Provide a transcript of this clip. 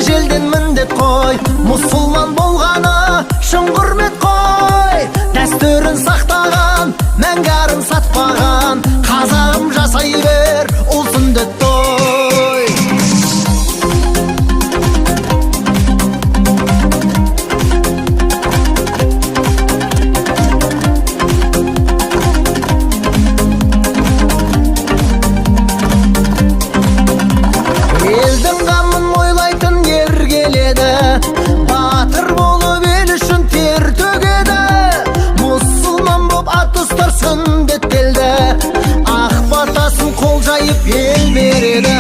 Ежелден міндет қой, мұсылман болғаны шын құрмет қой. Дәстүрін сақтаған, мәңгі арын сатпаған, қазағым, жасай бер, ұл сүндет той. Елдің қамын ойлайтын ер келеді, батыр болып ел үшін тер төгеді. Мұсылман боп ат ұстар сүндеттелді, ақ батасын қол жайып ел береді.